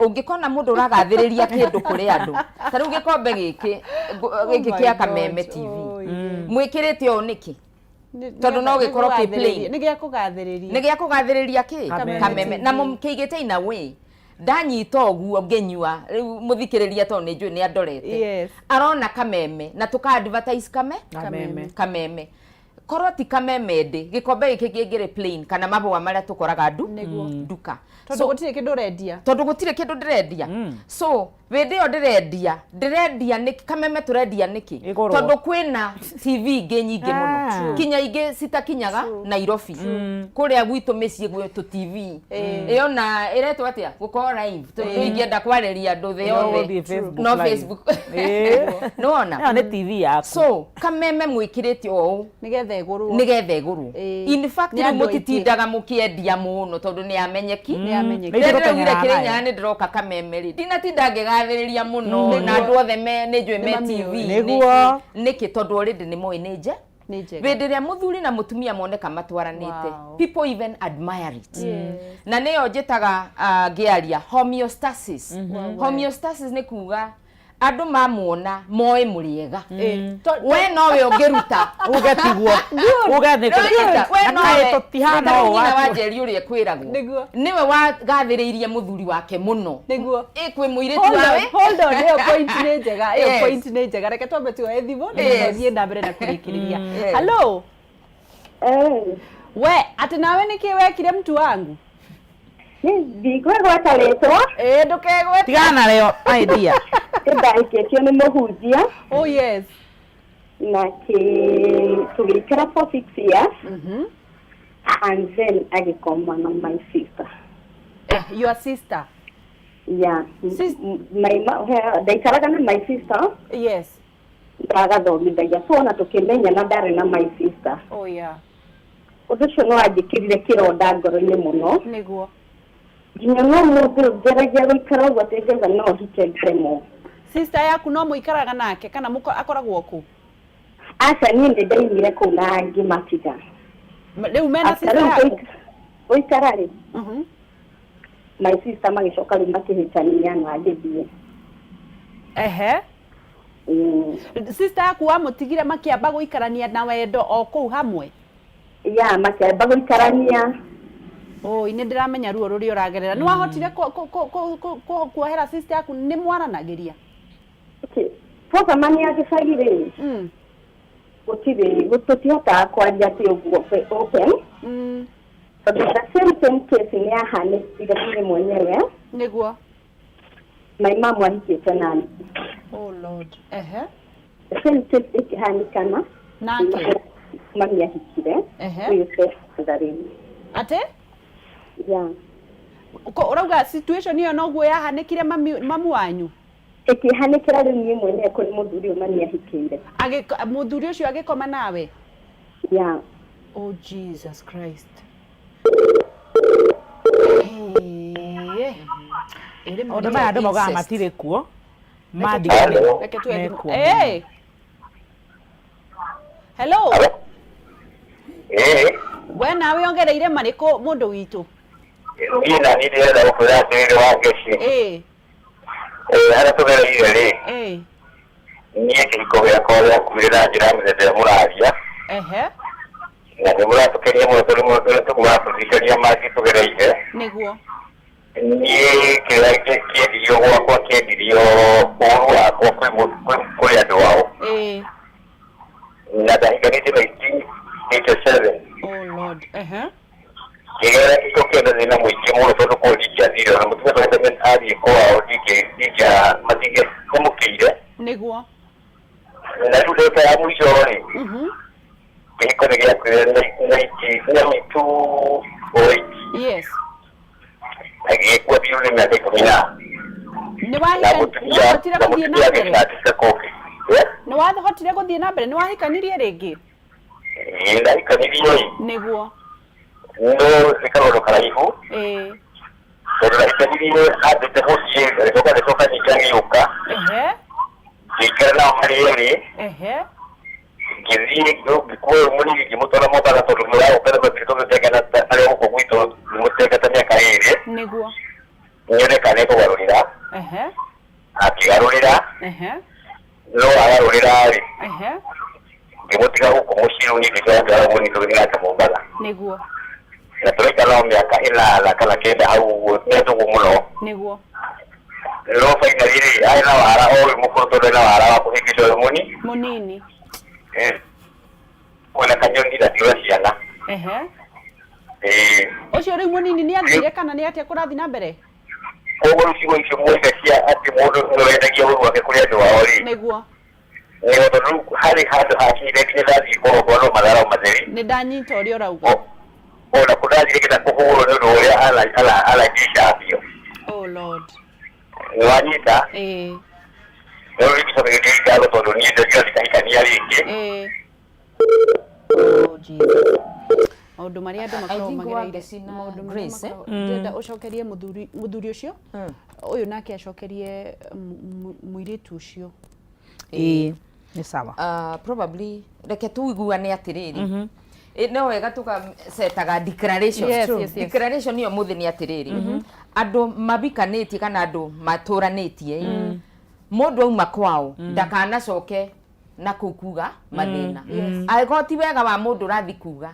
Ũngĩkona mũndũ ũragathĩrĩria kĩndũ kũrĩ andũ, ta rĩu gĩkombe gĩkĩ gĩkĩ Oh my kĩa God. Kameme TV, Oh, yeah. mwĩkĩrĩte ũũ nĩkĩ? Tondũ no gĩkorwo kĩ plain. Nĩ gĩa kũgathĩrĩria. Nĩ gĩa kũgathĩrĩria kĩ? Kameme. Kameme. Na mũkĩigĩte in a way, ndanyita ũguo ngĩnyua, rĩu mũthikĩrĩria tondũ nĩ njũĩ nĩ andorete, arona Kameme na tũka advertise kame Kameme. Kameme. Korwo ti Kameme ndĩ gĩkombe gĩkĩ kĩngĩrĩ plain kana mahũa marĩa tũkoraga ndu Nĩguo. Nduka. Tondũ So, gũtirĩ kĩndũ ũrendia. Tondũ gũtirĩ kĩndũ ndĩrendia. So hĩndĩ ĩyo ndĩrendia, ndĩrendia nĩ Kameme, tũrendia nĩkĩ? Ĩgũrwo. Tondũ kwĩna TV ingĩ nyingĩ mũno, Ah. kinya ingĩ citakinyaga Nairobi. Kũrĩa gwitũ mĩciĩ gwitũ TV ĩyo na ĩretwo atĩa gũkorwo live, tondũ ingĩenda kwarĩria andũ thĩ No yothe gũthiĩ Facebook no Live. Facebook. Ĩĩ. Nĩwona? Ĩyo nĩ TV yaku. So Kameme mwĩkĩrĩte o ũũ nĩgetha ĩgũrwo. Nĩgetha ĩgũrwo. In fact, Nĩ rĩu andũ aingĩ. mũtitindaga mũkĩendia mũno tondũ nĩ amenyeki. Nĩ amenyeki. Nĩ Rĩrĩa ithuĩ ndĩraugire tũteng'eraga Kĩrĩnyaga nayo. nĩ ndĩroka Kameme rĩ, ndinatinda ngĩgathĩrĩria mũno na Nĩguo. andũ othe me nĩ njũĩ me Nĩmamĩũĩ. TV-inĩ. Nĩguo. Nĩkĩ? Tondũ already nĩ moĩ nĩ nje Nĩ njega. Hĩndĩ ĩrĩa mũthuri na mũtumia moneka matwaranĩte, people even admire it. Na nĩyo njĩtaga ngĩaria homeostasis. Homeostasis nĩ kuga andũ mamuona moĩ mũrĩega. We nowe ũngĩruta uge tiguo, uge nĩ Nĩwanyita? We na nowe kaĩ tũtihana ta rĩu ũũ nyina wa watu. Njeri ũrĩa kwĩragwo Nĩguo. nĩwe wagathĩrĩirie mũthuri wake mũno. Nĩguo. Ĩ kwĩ mũirĩtu Hold on, wawe. hold on, ĩyo point nĩ njega, ĩyo point nĩ njega. Reke twambe tuoe thimũ nĩgetha ũthiĩ na mbere na kũrĩkĩrĩria. Hello, we atĩ nawe nĩkĩ wekire, mtu wangu? Ndikwĩgweta rĩtwa. Ĩĩ, ndũkegwete. Tigana narĩo idea. Ndahikĩtio nĩ mũhunjia Oh yes. Na tũgĩikara for 6 years and then agĩkoma na my sister. Eh, your sister? Yeah. Ndaikaraga na my sister. Ndagathomithagia, so ona tũkĩmenyana ndarĩ na my sister. Ũndũ ũcio nĩ wanjĩkĩrire kĩronda ngoro-inĩ mũno. Nginya no mũthĩ ngeragia gũikara ũguo atĩ ngetha no hike, ngaremwo. Sister yaku no mũikaraga nake kana akoragwo kũ? Aca, niĩ nĩ ndaimire kũu na ngĩmatiga. Rĩu mena After sister rĩu yaku? Gũikara rĩ, my sister magĩcoka rĩu makĩhĩtania na ngĩthiĩ. Sister yaku wamũtigire makĩamba gũikarania na wendo o kũu hamwe? Ya, makĩamba gũikarania. Oi, nĩ ndĩramenya ruo rũrĩa ũragerera. Nĩ wahotire kuohera sister yaku? Nĩ mwaranagĩria? Okay. Twacemania gĩcagi rĩ, gũtirĩ, tũtihotaga kwaria atĩ ũguo open, tondũ the same same case nĩ yahanĩkire niĩ mwenyewe. My mom ahikĩte nani. Oh Lord, ehe. The same case ĩkĩhanĩkana. Nake? Mami ahikire ũyũ stepfather rĩu. Atĩ? Yeah. Ũrauga situation ĩyo noguo yahanĩkire mami, mamu wanyu? Ĩkĩhanĩkĩra rĩu niĩ mwenyewe kũrĩ mũthuri ũyũ mami ahikĩire. Mũthuri ũcio agĩkoma nawe? Yeah. Oh Jesus Christ. Hey. Ĩrĩ Maũndũ maya andũ maugaga Incest. matirĩ kuo mandigane. Reke tuoe thimũ. Mekuo. Hey. Hello. Ĩĩ. We nawe ongereire marĩkũ, mũndũ witũ? Niĩ na niĩ ndĩrenda gũkwĩra atĩrĩrĩ, Wangeci. Harĩa tũgereire rĩ, niĩ kĩhiko gĩakwa gĩakuire na njĩra ya mĩthemba ĩrĩa mũraria, na nĩ mũratũkenia mũno tondũ mũratũririkania mangĩ tũgereire. Niĩ kĩrĩa kĩendirio gwakwa, kĩendirio ũru wakwa kwĩ andũ ao, na ndahikanĩtie 1987. Oh Lord. Ngĩgerera kĩhiko kĩna thĩna mũingĩ mũno tondũ kũu ndingĩathire, ona mũtumia tondũ athiĩ kwao matingĩamũkĩire. Na rĩu ndagĩka ya mũico rĩ, kĩhiko nĩ gĩakuire 9208. Na gĩgĩkua biũ nĩ mĩaka 10 na Nĩ na wahika mũtumia wahotire na gũthiĩ na mũtumia mbere? agĩcandĩka kũngĩ. Eh? Nĩ wahotire gũthiĩ na mbere? Nĩ wahikanirie rĩngĩ? Ĩĩ, ndahikanirie ĩ. No nĩ kaũndũ karaihu, tondũ ndahikanirie ambĩte mũciĩ, agĩcoka ningĩ agĩũka, ngĩikara nao marĩ erĩ. Ngĩthiĩ ngĩkua ũyũ mũnini ngĩmũtwara Mombatha tondũ mũragũka nĩ mathiĩ tũgĩtengana arĩa gũkũ gwitũ ngĩmũtenga ta mĩaka 2. Nyone kana ĩkũgarũrĩra. Akĩgarũrĩra. No agarũrĩra rĩ, ngĩmũtiga gũkũ mũciĩ rĩu niĩ ngĩcoka ngĩoya mũnini tũgĩthiĩ nake Mombatha. Nĩguo. Na tũraikara o mĩaka 8 kana 9 hau ũguo, nĩ ndũgũ mũno. Nĩguo. No finally rĩ, arĩ na wara o ũyũ mũkũrũ tondũ ena wara wa kũhĩngĩca ũyũ mũnini. Kwĩna kanyoni na tiga ciana. Ũcio rĩu mũnini nĩ athire kana nĩ atĩa kũrathiĩ na mbere? Koguo rĩu ciugo icio mwaiga cia atĩ mũndũ nĩwendagia ũru wake kũrĩ andũ ao rĩ. Nĩguo. Nĩguo, tondũ rĩu harĩ handũ hakinyire nginya ndathiĩ kũrogwo no matharau matheri. Nĩ ndanyita ũrĩa ũrauga. Ona kũ ndathire nginya kũhũrwo nĩ ũndũ ũrĩa arangĩcambio. Oh Lord. Nĩwanyita? Ĩĩ. No rĩu ingĩcoka gĩkĩri ngatho tondũ niĩ ndingĩathiĩ kahikania rĩngĩ. Ĩĩ. Oh Jesus. Maũndũ marĩa andũ I makoragwo think magereire. Wangeci na Maũndũ marĩa Grace, eh? makoragwo- ndĩrenda ũcokerie mũthuri mũthuri ũcio ũyũ nake acokerie mũirĩtu ũcio. Ĩĩ, nĩ sawa. Probably reke tuiguane atiriri. No wega tũgacetaga declaration. Yes, yes, yes. Declaration ĩyo mũthĩ nĩ atĩrĩrĩ, andũ mabikanĩtie kana andũ matũranĩtie, mũndũ auma kwao ndakanacoke na kũu kuga mathĩna. Angĩkorwo ti wega wa mũndũ ũrathi kuga,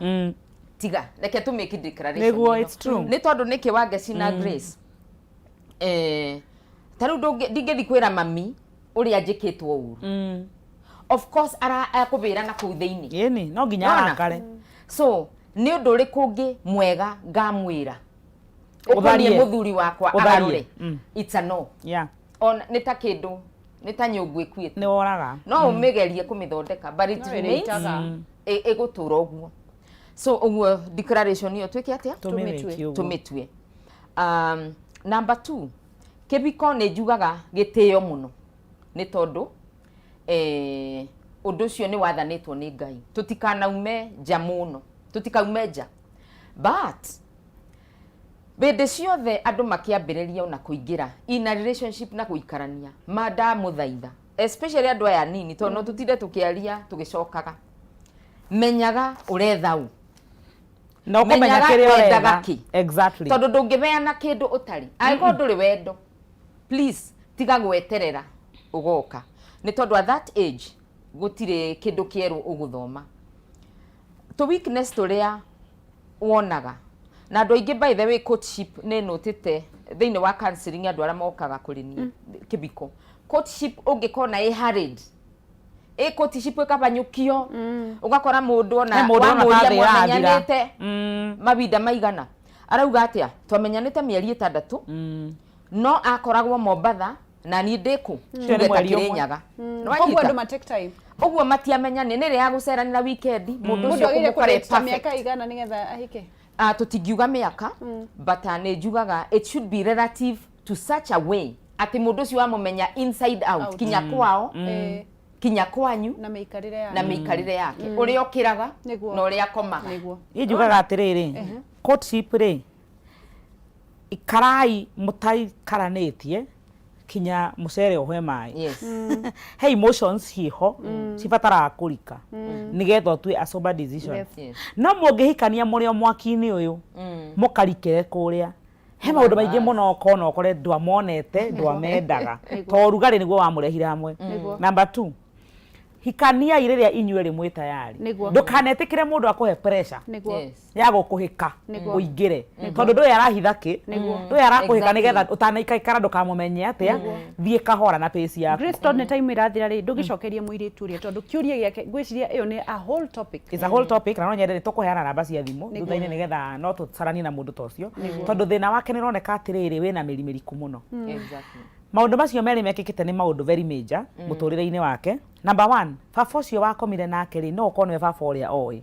tiga, reke tũ make declaration Nĩguo, ĩno. it's true. Nĩ tondũ nĩkĩ Wangeci na Grace, ta rĩu ndingĩthi kwĩra mami ũrĩa njĩkĩtwo ũru. Of course akũbĩra na kũu thĩinĩ. Ĩni, no nginya Nona? arakare. So nĩ ũndũ ũrĩkũ ũngĩ mwega ngamwĩra ũkoniĩ Ũtharie. mũthuri wakwa Ũtharie. agarũre? It's a no. Ona nĩ ta kĩndũ, nĩ ta nyũngũ ĩkuĩte. Nĩ woraga. No ũmĩgerie kũmĩthondeka, but it No remains ĩrĩitaga. ĩgũtũra ũguo. So ũguo declaration ĩyo twĩke atĩa? Tũmĩrĩkie ũguo. Tũmĩtue. Number 2, kĩbiko nĩ njugaga gĩtĩo mũno nĩ tondũ ũndũ ũcio nĩ wathanĩtwo nĩ Ngai, tũtikanaume nja mũno, tũtikaume nja, but hĩndĩ ciothe andũ makĩambĩrĩria ona kũingĩra in a relationship na gũikarania, mandamũthaitha, especially andũ aya nini, tondũ no tũtinde tũkĩaria tũgĩcokaga, menyaga ũretha ũ. Na ũkũmenya Menyaga kĩrĩa wendaga ũretha. kĩ. Exactly. Tondũ ndũngĩheana kĩndũ ũtarĩ. Angĩkorwo ndũrĩ wendo, please tiga gweterera ũgoka, nĩ tondũ at that age gũtirĩ kĩndũ kĩerũ ũgũthoma. Tũ weakness tũrĩa wonaga na andũ aingĩ, by the way, courtship nĩ nũtĩte thĩinĩ wa counseling, andũ arĩa mokaga kũrĩ niĩ kĩbiko, courtship ũngĩkona ĩ hurried, ĩ courtship ĩkabanyũkio, ũgakora mũndũ ona He mũndũ ona wamũria ta thĩ ĩrathira. mwamenyanĩte mawinda maigana, arauga atĩa, twamenyanĩte mĩeri 6, no akoragwo Mombatha na niĩ ndĩ kũ, Ũcio nĩ tuge ta mweri ũmwe. Kĩrĩnyaga. Koguo andũ Nĩwanyita? ma take time. Ũguo matiamenyane nĩ rĩ ya gũceranĩra weekend, mũndũ Mũndũ ũcio agĩrĩire kũmũkora ĩ kũdate ta mĩaka perfect. igana nĩgetha ahike? Tũtingiuga mĩaka, but nĩ njugaga it should be relative to such a way atĩ mũndũ ũcio wamũmenya inside out, Out. kinya kwao, kinya kwanyu, Na mĩikarĩre yake. Na mĩikarĩre yake, ũrĩa ũkĩraga Nĩguo. na ũrĩa akomaga. Nĩguo. Niĩ njugaga atĩrĩrĩ, courtship rĩ, ikarai mũtaikaranĩtie kinya mũcere ũhwe maĩ. He emotions ciĩho cibataraga kũrika nĩgetha ũtue a sober decision. No mũngĩhikania mũrĩ o mwaki-inĩ ũyũ, mũkarikĩre kũrĩa, he maũndũ maingĩ mũno ũkona ũkore ndwamonete, ndwamendaga, to ũrugarĩ nĩguo wamũrehire hamwe. Number 2, hikaniai rĩrĩa inyuĩ mwĩ tayari. Nĩguo. Ndũkanetĩkĩre mũndũ akũhe pressure Nĩguo. Ya gũkũhĩka Nĩguo. ũingĩre, tondũ ndũĩ arahitha kĩ, ndũĩ arakũhĩka nĩgetha ũtanaikaikara ndũkamũmenye atĩa. Thiĩ kahora na pace yaku. Grace, tondũ nĩ time ĩrathira rĩ, ndũgĩcokerie mũirĩtu ũrĩa, tondũ kĩũria gĩake ngwĩciria ĩyo nĩ a whole topic. It's a whole topic, na no nyende nĩ tũkũheana namba cia thimũ thutha-inĩ nĩgetha no tũcaranie na mũndũ ta ũcio, tondũ thĩna wake nĩ ũroneka atĩrĩrĩ, wĩna mĩri mĩriku mũno. Maũndũ macio merĩ mekĩkĩte nĩ maũndũ very major mũtũrĩre-inĩ wake. Number one, baba ũcio wakomire nake rĩ, no ũkorwo nĩwe baba ũrĩa oĩ,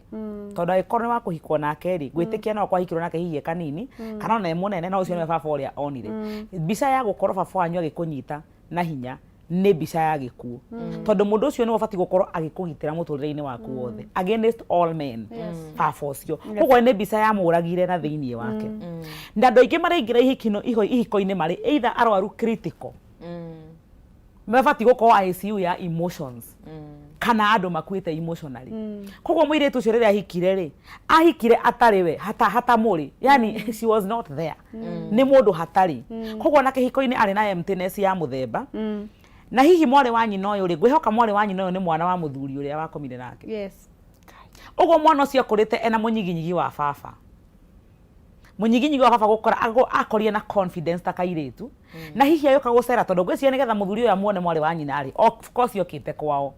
tondũ angĩkorwo nĩ wa kũhikwo nake rĩ, gwĩtĩkia no kwahikirwo nake hihi e kanini kana ona e mũnene, no ũcio nĩwe baba ũrĩa onire. Mbica ya gũkorwo baba wanyu agĩkũnyita na hinya nĩ mbica ya gĩkuũ, tondũ mũndũ ũcio nĩwe ũbatiĩ gũkorwo agĩkũgitĩra mũtũrĩre-inĩ waku wothe against all men, baba ũcio. Koguo nĩ mbica yamũragire na thĩiniĩ wake. Na andũ aingĩ maraingĩra ihiko-inĩ marĩ either arwaru critical. Mabatiĩ gũkorwo ICU ya emotions kana andũ makuĩte emotionally. Koguo mũirĩtu ũcio rĩrĩa ahikire rĩ, ahikire atarĩ we, hata hatamũrĩ, yani she was not there, nĩ mũndũ hatarĩ. Koguo na kĩhiko-inĩ arĩ na emptiness ya mũthemba. Na hihi mwarĩ wa nyina ũyũ rĩ, ngwĩhoka mwarĩ wa nyina ũyũ nĩ mwana wa mũthuri ũrĩa wakomire nake. Ũguo mwana ũcio akũrĩte ena mũnyiginyigi wa baba, mũnyiginyigi wa baba gũkora akorire na confidence ta kairĩtu. Na hihi agĩũka gũcera, tondũ ngwĩciria nĩgetha mũthuri ũyũ amuone mwarĩ wa nyina rĩ, of course okĩte kwao,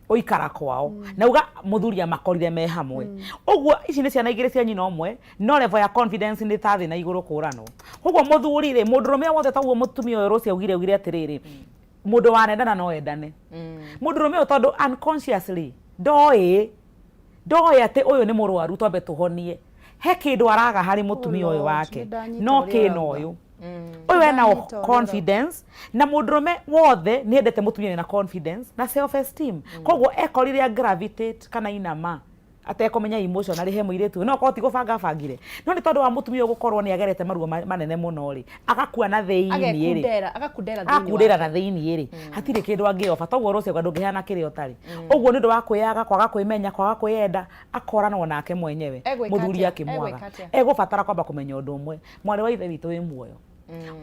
ũikara kwao, na uga mũthuri amakorire me hamwe. Ũguo ici nĩ ciana igĩrĩ cia nyina ũmwe, no level ya confidence nĩ ta thĩ na igũrũ kũranwo. Koguo mũthuri rĩ, mũndũrũme wothe taguo mũtumia ũyũ rũci augire atĩrĩrĩ, mũndũ wanendana no endane. Mũndũrũme ũyũ, tondũ unconsciously ndoĩ atĩ ũyũ nĩ mũrwaru, twambe tũhonie, he kĩndũ araga harĩ mũtumia ũyũ Lord, wake. Nĩndanyita No ũrĩa kĩna ũrauga. Ũyũ ena Nĩndanyita ũrĩa. confidence, na mũndũrũme wothe nĩ endete mũtumia wĩna confidence na self esteem. Koguo ekorire gravitate kana inama atekũmenya emotionally he mũirĩtu ũyũ. No korwo ti gũbanga bangire, no nĩ tondũ wa mũtumia ũyũ gũkorwo nĩ agerete maruo manene mũno rĩ, agakua na thĩiniĩ rĩ. Agekundera, agakundera thĩinĩ Akundĩra wake. Na thĩiniĩ rĩ, hatirĩ kĩndũ angĩoba. Toguo rũcio ndũngĩheana kĩrĩa ũtarĩ. Ũguo nĩ ũndũ wa kwĩyaga, kwaga kwĩmenya, kwaga kwĩyenda, akoranwo nake mwenyewe. Egwĩka Mũthuri atĩa? akĩmwaga. Egwĩka atĩa? Egũbatara kwamba kũmenya ũndũ ũmwe: mwarĩ wa ithe witũ, wĩ muoyo.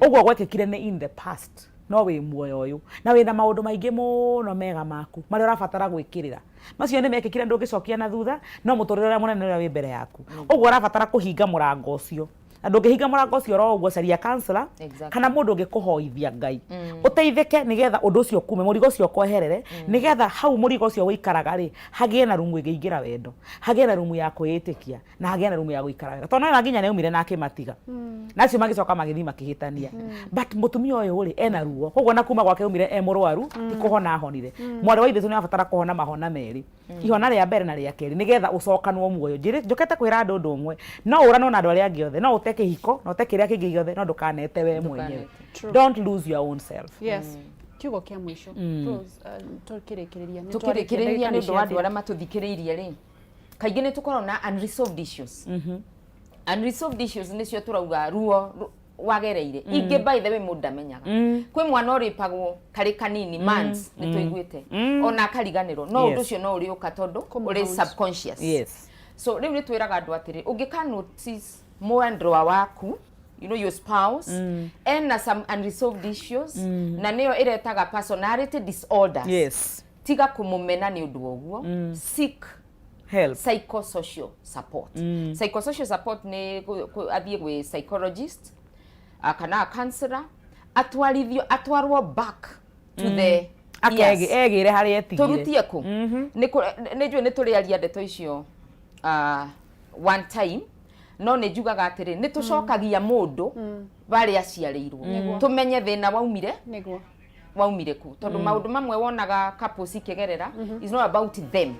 Ũguo gwekĩkire nĩ in the past, no wĩ muoyo ũyũ na wĩna maũndũ maingĩ mũno mega maku marĩa ũrabatara gwĩkĩrĩra. Macio nĩ mekĩkire, ndũngĩcokia na thutha, no mũtũrĩre ũrĩa mũnene ũrĩa wĩ mbere yaku. Ũguo ũrabatara kũhinga mũrango ũcio, na ndũngĩhinga mũrango ũcio oro ũguo. Caria counselor kana mũndũ ũngĩkũhoithia Ngai ũteithĩke, nĩgetha ũndũ ũcio kume, mũrigo ũcio ũkweherere, nĩgetha hau mũrigo ũcio ũikaraga rĩ, hagĩe na rumu ĩngĩingĩra wendo, hagĩe na rumu ya kwĩĩtĩkia, na hagĩe na rumu ya gũikara wega, tondũ nĩ nginya nĩ aumire na akĩmatiga, na acio magĩcoka magĩthiĩ makĩhĩtania. But mũtumia ũyũ rĩ, ena ruo. Koguo na kuma gwake aumire e mũrwaru, ti kũhona ahonire. Mwarĩ wa ithe nĩ abatara kũhona mahona merĩ, ihona rĩa mbere na rĩa kerĩ, nĩgetha ũcokanwo muoyo. Njũkĩte kwĩra andũ ũndũ ũmwe: no ũranwo na andũ arĩa angĩ othe, no ũte kĩhiko, na ũte kĩrĩa kĩngĩ gĩothe, no ndũkanete we mwenyewe. Don't lose your own self. Yes, kiugo kĩa mũico, Rose, tũkĩrĩkĩrĩria. Nĩ Tukĩrĩkĩrĩria, twarĩkia, nĩ ũndũ wa andũ ndagĩka arĩa matũthikĩrĩirie rĩ, kaingĩ nĩ tũkoragwo na unresolved issues. Unresolved issues nĩcio tũrauga ruo wagereire ingĩ. By the way, mũndũ ndamenyaga kwĩ mwana ũrĩpagwo karĩ kanini months, nĩ tũiguĩte ona akariganĩrwo, no ũndũ ũcio no ũrĩũka tondũ ũrĩ subconscious. So rĩu nĩ twĩraga andũ atĩrĩ, ũngĩka notice mwendwa waku, your spouse, ena some unresolved issues, na nĩyo ĩretaga personality disorders, tiga kũmũmena nĩ ũndũ wa ũguo. Seek help, psychosocial support. Psychosocial support nĩ athiĩ gwĩ psychologist kana a counselor, atwarithio, atwarwo back to the years. Egĩre harĩa etigire. Tũrutie kũ nĩ njũĩ nĩ tũrĩaria ndeto icio one time, no nĩ njugaga atĩrĩ, nĩ tũcokagia mũndũ barĩa aciarĩirwo, tũmenye thĩna waumire waumire ku, tondũ maũndũ mamwe wonaga couples ikĩgerera is not about them,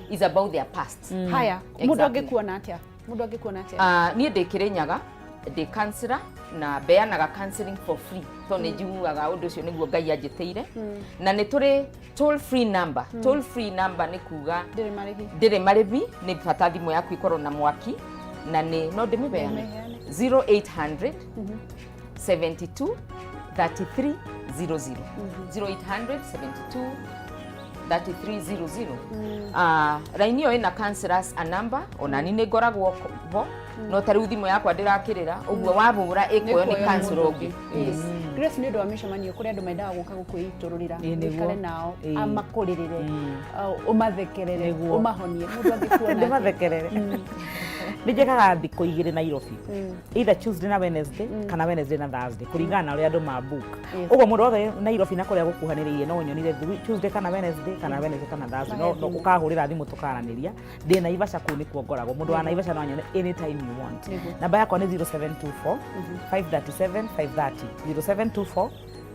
is about their past. Haya, mũndũ angĩkuona atĩa? Mũndũ angĩkuona atĩa? Niĩ ndĩ Kĩrĩnyaga, ndĩ counselor na mbeanaga counseling for free, tondũ nĩ njiguaga ũndũ ũcio nĩguo Ngai anjĩtĩire. Na nĩ tũrĩ toll free number. Toll free number nĩ kuga ndĩrĩ marĩhi. Ndĩrĩ marĩhi, nĩ bata thimũ yaku ĩkorwo na mwaki, na nĩ no ndĩmĩbeane. Mĩheane. 0800 72 33 00, 0800 72 3300. Raini ĩyo ĩna counselors a number, ona ni nĩ ngoragwo ho, no ta rĩu thimũ yakwa ndĩrakĩrĩra ũguo, wahũra ĩkuoyo nĩ Nĩkuoywo nĩ counselor mũndũ ũngĩ. ũngĩ. Yes. Grace, nĩ ũndũ wa mĩcemanio kũrĩ andũ mendaga gũka gũkwĩitũrũrĩra, Ĩĩ, nĩguo. ũikare nao, amakũrĩrĩre, ũmathekerere, ũmahonie. Mũndũ angĩkuona atĩa? Ndĩmathekerere, nĩ njĩkaga thikũ 2 Nairobi, either Tuesday na Wednesday kana Wednesday na Thursday, kũringana na ũrĩa andũ ma book. Ũguo mũndũ wothe Nairobi na kũrĩa gũkuhanĩrĩirie, no ũnyonire Tuesday kana Wednesday, kana Wednesday kana Thursday. No ũkahũrĩra thimũ tũkaranĩria. Ndĩ Naivasha, kũu nĩkuo ngoragwo. Mũndũ wa Naivasha no anyone anytime you want. Namba yakwa nĩ 0724 537 530, 0724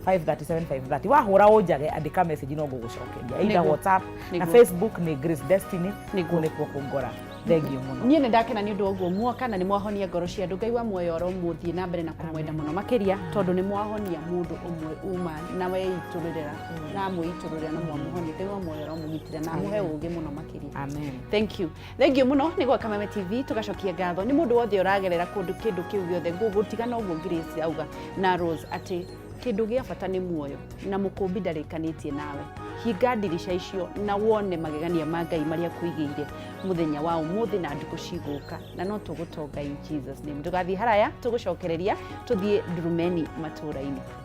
537 530. Wahũra ũnjage, andĩka message, no ngũgũcokeria either WhatsApp na Facebook nĩ Grace Destiny. Kũu nĩkuo kũngora. Thengiũ mũno. Niĩ nĩ ndakena nĩ ũndũ wa ũguo muoka na nĩ mwahonia ngoro cia andũ. Ngai wa muoyo oro mũthiĩ na mbere na kũmwenda mũno makĩria, tondũ nĩ mwahonia mũndũ ũmwe uma na weitũrĩrĩra na mwĩitũrũrĩra na mwamũhonia. Ngai wa muoyo oro mũgitĩra na amũhe ũũgĩ mũno makĩria. Amen. Thank you, thank you mũno. Nĩ gwa Kameme TV tũgacokia ngatho nĩ mũndũ wothe ũragerera kũndũ kĩndũ kĩu gĩothe. Ngũgũtiga na ũguo Grace auga na Rose atĩ Kĩndũ gĩa bata nĩ muoyo na mũkũmbi ndarĩkanĩtie nawe. Hinga ndirica icio na wone magegania ma Ngai marĩa akũigĩire mũthenya wa ũmũthĩ na ndukũ cigũka, na no tũgũtonga in Jesus name. Ndũgathiĩ haraya, tũgũcokereria tũthiĩ ndurumeni matũũra-inĩ.